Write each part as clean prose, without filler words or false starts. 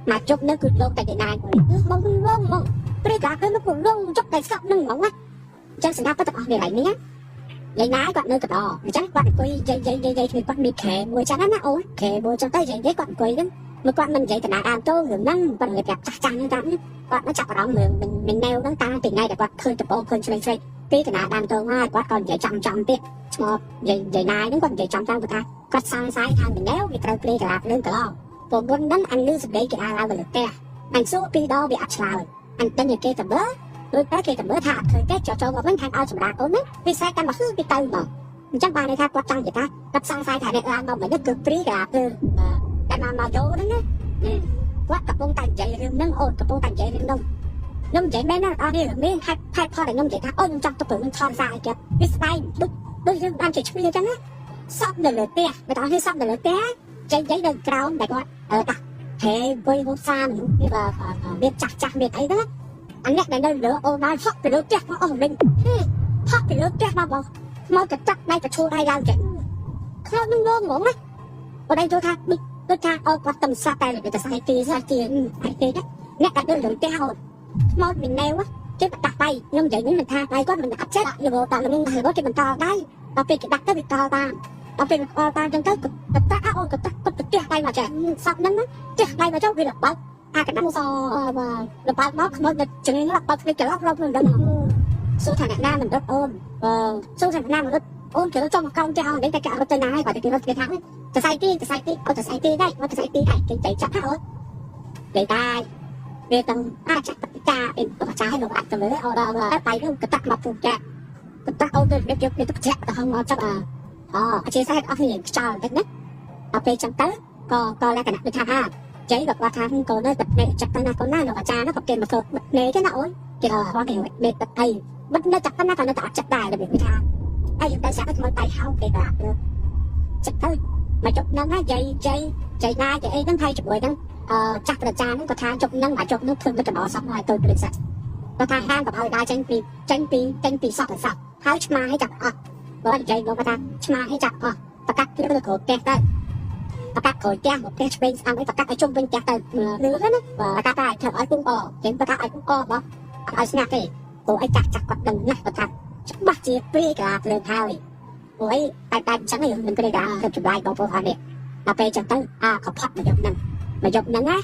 មកជប់នឹងគឺលោកតែណាយមកលងមកព្រៃកាគឺមកលងជប់តែសក់នឹងហ្មងណាអញ្ចឹងសម្រាប់ទៅទាំងអស់នេះឡើយនេះយាយណាគាត់នៅកដអញ្ចឹងគាត់អង្គុយយាយយាយយាយគ្នាគាត់មានខែមួយចឹងណាអូខែមួយចឹងទៅយាយយាយគាត់អង្គុយហ្នឹងមកគាត់មិននិយាយតាដើមតោរឿងហ្នឹងគាត់និយាយប្រាប់ចាស់ចាស់ហ្នឹងតាមគាត់មកចាប់អារម្មណ៍រឿងមិនណែវហ្នឹងតាំងពីថ្ងៃដែលគាត់ឃើញដំបូងឃើញឆ្លេងឆ្លេងពីតាដើមតោហើយគាត់ក៏និយាយចំចំទៀតឈ្មោះយាយយាយណាយហ្នឹងគាត់និយាយចំចំគាត់ថាគាត់សង្ស័យថាមិនណែវវាត្រូវព្រាយកលាភ្លើងកន្លងព្រោះមុនហ្នឹងអញលឺសម្លេងគេអាឡើងទៅលើផ្ទះអញសួរពីរដងវាអត់ឆ្លើយអញទិញឲ្យគេទៅមើលដូចតែគេទៅមើលថាអត់ឃើញទេចុះចូលមកវិញថាឲ្យសម្រាប់អូនហ្នឹងវាស្រែកតែមកហឺវាទៅមកអញ្ចឹងបានន័យថាគាត់ចង់និយាយថាគាត់សង្ស័យថាអ្នកឡើងមកវិញគឺព្រីកលាភ្លើងតែមកមកយកហ្នឹងណាគាត់កំពុងតែនិយាយរឿងហ្នឹងអូនកំពុងតែនិយាយរឿងហ្នឹងខ្ញុំនិយាយមែនណាអត់នេះរឿងនេះហេតុហេតុផលដែលខ្ញុំនិយាយថាអូនខ្ញុំចង់ទុករឿងហ្នឹងថតសារឲ្យគេវាស្ដែងដូចដូចរឿងបានជាឈ្មោះអញ្ចឹងណាសពនៅលើផ្ទះបើតោះនេះសពនៅលើផ្ទះចេញចេញនៅក្រោមតែគាត់អឺតាហេអង្គុយហូបសាមនុស្សវាមានចាស់ចាស់មានអីហ្នឹងអាអ្នកដែលនៅលើអូនបានហក់ពីលើផ្ទះមកអស់វិញហក់ពីលើផ្ទះមកបងមកកចាក់ដៃកឈូដៃឡើងចេះខ្លោចនឹងងហ្មងណាបងឯងចូលថាដូចដូចថាអូគាត់តំសាតែទៅស្អីទីស្អីទីស្អីទីណាអ្នកដែលនៅលើផ្ទះអូនខ្មោចមិនណែវគេបដាក់ដៃខ្ញុំនិយាយនេះមិនថាដៃគាត់មិនអត់ចិត្តយកតាមនឹងហើយគេបន្តដៃដល់ពេលគេដាក់ទៅវាតតាមដល់ពេលវាតតាមចឹងទៅកតាអូនកតាគាត់ទៅផ្ទះដៃមកចេះសពហ្នឹងផ្ទះដៃមកចុះវាលបើកអាកណ្ដាំសលបើកមកខ្មោចនៅជើងលបើកគ្នាច្រឡំរំដឹងសួរថាអ្នកណាមិនរត់អូនសួរថាអ្នកណាមិនរត់អូនគេចង់មកកោងចោលនេះតែគេអត់រត់ទៅណាហើយគាត់គេរត់គេថាទៅស្អីទីទៅស្អីទីអូទៅស្អីទីដែរមកទៅស្អីទីដែរគេចៃចាប់ហ៎អូននិយាយតែវាទាំងអាចចាក់តាអ៊ីបចាឲ្យលោកអាចទៅលើអូដល់តែនោះកតាក់មកពុកចាកតាក់អូនទៅវាយកទៅចាក់ទៅហងមកចាប់អាអូអធិស្ឋានអស់នេះខ្យល់បន្តិចណាដល់ពេលចឹងទៅក៏ក៏លក្ខណៈដូចថាហាចៃក៏គាត់ថាកូនទៅតែចាក់ទៅណាកូនណាលោកអាចារ្យណាក៏គេមកធ្វើបិទនេះទេណាអូនគេហៅគេមេទឹកអីបិទនៅចាក់ទៅណាក៏នៅតែអត់ចាក់ដែររបៀបថាអីតែសាក់ទៅមកដៃហៅគេក៏ចាក់ទៅមកជប់ហ្នឹងណាយាយយាយយាយណាយាយអីហ្នឹងហើយជាមួយហ្នឹងអឺចាស់ប្រចាហ្នឹងក៏ថាជប់ហ្នឹងមកជប់ហ្នឹងធ្វើទៅដល់សពហើយទៅព្រឹកសាក់គាត់ថាហាមកុំឲ្យដើរចេញពីចេញពីចេញពីសពទៅសពហើយឆ្មាឲ្យចាប់អស់បើនិយាយមកគាត់ថាឆ្មាឲ្យចាប់អស់ប្រកាសគឺទៅក្រោយផ្ទះទៅប្រកាសក្រោយផ្ទះមកផ្ទះឆ្វេងស្អាតអីប្រកាសឲ្យជុំវិញផ្ទះទៅលឺណាប្រកាសតែធ្វើឲ្យពុំអចេញប្រកាសឲ្យពុំអបអត់ឲ្យស្ងាត់ទេព្រោះអីចាស់ចាស់គាត់ដឹងណាស់គាត់ថាច្បាស់ជាព្រាកាភ្លើងហើយព្រោះអីតែតែអញ្ចឹងយើងមិនព្រាកាទៅចម្លាយបងប្អូនហើយនេះដល់ពេលអញ្ចឹងទៅអាក៏ផត់មកយកហ្នឹងមកយកហ្នឹងណា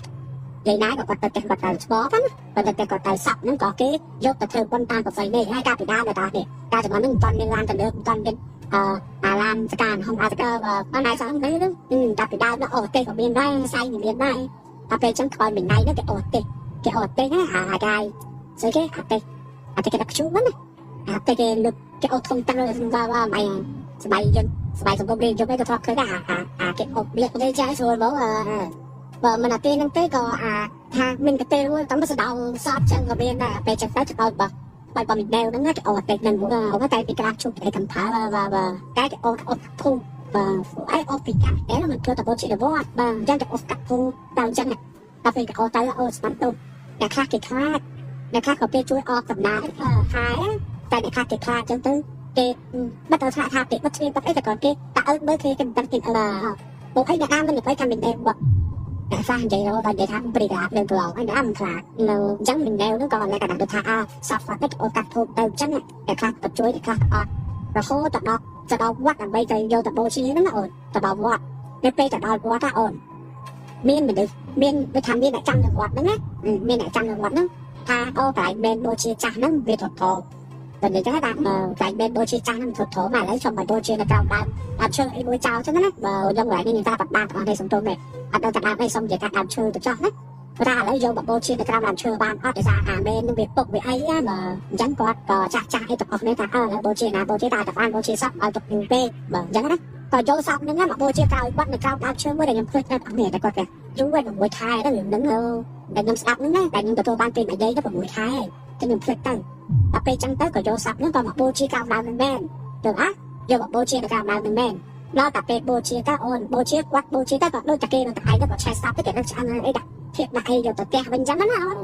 យាយណាក៏គាត់ទៅផ្ទះគាត់ទៅស្បហ្នឹងគាត់ទៅផ្ទះគាត់ទៅសក់ហ្នឹងក៏គេយកទៅធ្វើបុណ្យតាមប្រពៃណីហើយកាលពីដើមដល់នេះកាលជំនាន់ហ្នឹងមិនទាន់មានឡានទៅលើមិនទាន់មានអឺអាឡានសកានហងអាសកាអនឡាញសងហ្នឹងតាពីដើមអូទេក៏មានដែរសៃក៏មានដែរដល់ពេលអញ្ចឹងខ្វល់មួយថ្ងៃហ្នឹងគេអូទេគេអូទេណាអាកាយស្អីគេអាទេអាទេគេដាក់ខ្ជូហ្នឹងណាអាទេគេលើកគេអូធំតាំងវ៉ាវ៉ាម៉ៃសម័យយើងសម័យសង្គមរៀនយកអីក៏ធ្លាប់ឃើញដែរអាអាគេអូលាកទេចាស្រួលហ្មងអឺបើមិនអាទេហ្នឹងទេក៏អាថាមានកទេមួយតាមសដៅសតចឹងក៏មានដែរពេលចឹងទៅទៅបើបើបើមិនដែលហ្នឹងគេអូទេហ្នឹងអូតែពីក្រាស់ជុំតែកំផាបាទបាទតែគេអូអូធំបាទអីអូពីកាតែមិនធ្វើតបជាវត្តបាទអញ្ចឹងគេអូកាត់ធំទៅអញ្ចឹងដល់ពេលគេអូទៅអូស្មានទៅអ្នកខ្លះគេខ្លាចអ្នកខ្លះក៏គេជួយអอกសំណាហើយតែអ្នកខ្លះគេខ្លាចអញ្ចឹងទៅគេបិទទៅថាថាគេបិទទ្វារបិទអីតែគាត់គេតាអើមើលគេគេមិនដឹងគេអឺពួកអីអ្នកណាមិនទៅថាមិនដែលបិទតែខ្លះនិយាយរហូតដល់និយាយថាព្រីកាភ្លើងប្រឡងហើយណាមិនខ្លាចនៅអញ្ចឹងមិនដែលនោះក៏លក្ខណៈដូចថាអសពស្វាត់ទៅអូកាត់ធូបទៅអញ្ចឹងតែខ្លះក៏ជួយតែខ្លះក៏អត់រហូតទៅដល់ទៅដល់វត្តដើម្បីទៅយកទៅបូជាហ្នឹងណាអូនទៅដល់វត្តនៅពេលទៅដល់វត្តណាអូនមានមនុស្សមានដូចថាមានអ្នកចាំនៅវត្តហ្នឹងណាមានអ្នកចាំនៅវត្តហ្នឹងថាអូកន្លែងមែនបូជាចាស់ហ្នឹងវាថតថតែនិយាយថាកន្លែងមែនបូជាចាស់ហ្នឹងថតថមកឥឡូវខ្ញុំមកបូជានៅក្រោមដើមដើមឈើអីមួយចោលចឹងណាបើខ្ញុំកន្លែងនេះខ្ញុំថាបាត់បានទាំងអស់នេះសំទោសមែនអត់ដល់តែដើមអីសុំនិយាយថាដើមឈើទៅចោះណាព្រោះឥឡូវយកមកបូជានៅក្រោមដើមឈើបានអត់ដោយសារអាមែននឹងវាពុកវាអីណាបើអញ្ចឹងគាត់ក៏ចាស់ចាស់អីទាំងអស់នេះថាអើឥឡូវបូជាណាបូជាតែតែបានបូជាសពឲ្យទុកយូរពេកបើអញ្ចឹងណាក៏យកសពហ្នឹងមកបូជាក្រោយបាត់នៅក្រោមដើមឈើមួយដែលខ្ញុំឃើញនៅទាំងនេះតែគាត់ថាយូរហើយ6ខែទៅរឿងហ្នឹងដែលខ្ញុំស្ដាប់ហ្នឹងណាតែខ្ញុំទទួលបានពីមួយយាយទៅ6ខែតែខ្ញុំភ្លេចទៅដល់ពេលអញ្ចឹងទៅក៏យកសពហ្នឹងក៏មកបូជាក្រោមដើមហ្នឹងមែនទៅអ่ะយកមកបូជានៅក្រោមដើមហ្នឹងមែនដល់តែពេលបូជាទៅអូនបូជាគាត់បូជាទៅក៏ដូចតែគេនៅតែឯងទៅក៏ឆេះសពទៅគេនឹងឆ្អឹងអីដាក់ធៀបដាក់អីយកទៅផ្ទះវិញអញ្ចឹងណាអូន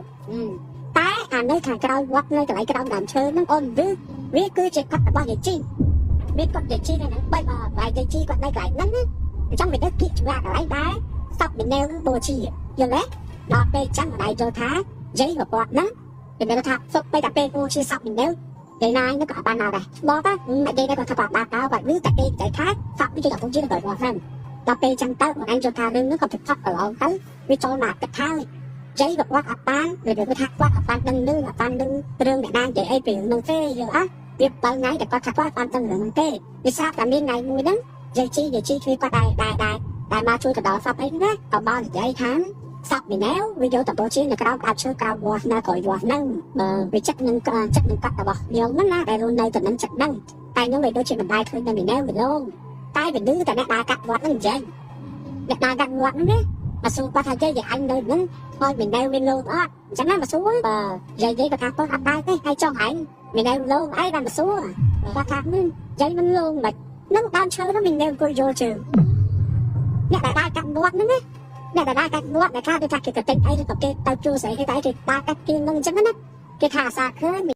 តែអានៅខាងក្រោយវត្តនៅកន្លែងក្រោមដើមឈើហ្នឹងអូនវាវាគឺជាកត់របស់យាយជីមានកត់យាយជីនៅហ្នឹងបីបើយាយជីគាត់នៅកន្លែងហ្នឹងណាអញ្ចឹងវាទៅគៀកចម្លាក់កន្លែងដែរសពមីណែវបូជាយល់ទេ ដល់ពេលចឹងម្ដាយយល់ថាយាយប្រពន្ធហ្នឹងគេមានថាសុខទៅតែពេលគូជាសពមិននៅយាយណាយនោះក៏អត់បានមកដែរបងតានិយាយតែគាត់ថាបាតើគាត់ឮតែគេនិយាយថាសពនេះគេកំពុងជាទៅគាត់ហ្នឹងដល់ពេលចឹងទៅបងឯងយល់ថារឿងហ្នឹងក៏ទៅផឹកកន្លងទៅវាចូលមកគិតថាយាយប្រពន្ធអត់បានឬវាថាគាត់អត់បានដឹងឮអត់បានដឹងរឿងអ្នកណានិយាយអីពីរឿងហ្នឹងទេយល់អត់វា7ថ្ងៃតែគាត់ថាគាត់អត់បានដឹងរឿងហ្នឹងទេវាស្រាប់តែមានថ្ងៃមួយហ្នឹងយាយជីយាយជីគ្នាគាត់ដែរដែរដែរតែមកជួយកដល់សពអីណាក៏មកនិយាយថាសពមីណែវវាយកតបជានៅក្រោមដើមឈើក្រោមវត្តណាក្រោយវត្តហ្នឹងបើវាចិត្តនឹងចិត្តនឹងកាត់របស់ខ្ញុំហ្នឹងណាដែលរស់នៅទៅនឹងចិត្តហ្នឹងតែខ្ញុំវាដូចជាមិនដែរឃើញនៅមីណែវវាលងតែវាលឺតែអ្នកដើរកាត់វត្តហ្នឹងនិយាយអ្នកដើរកាត់វត្តហ្នឹងណាមកសួរគាត់ថាយាយអញនៅហ្នឹងហើយមីណែវវាលងអត់អញ្ចឹងណាមកសួរបើយាយយាយគាត់ថាគាត់អត់ដែរទេហើយចង់ឯងមីណែវលងអីបានមកសួរគាត់ថាយាយមិនលងមិននឹងដើមឈើហ្នឹងមីណែវអង្គុយយល់ជើងអ្នកដែលដើរកាត់វត្តហ្នឹងណាអ្នកដែលដើរកាត់វត្តដែលថាដូចថាគេទៅទិញអីឬក៏គេទៅជួស្អីគេតែគេដើរកាត់គៀងហ្នឹងអញ្ចឹងណាគេថាអាសាឃើញ។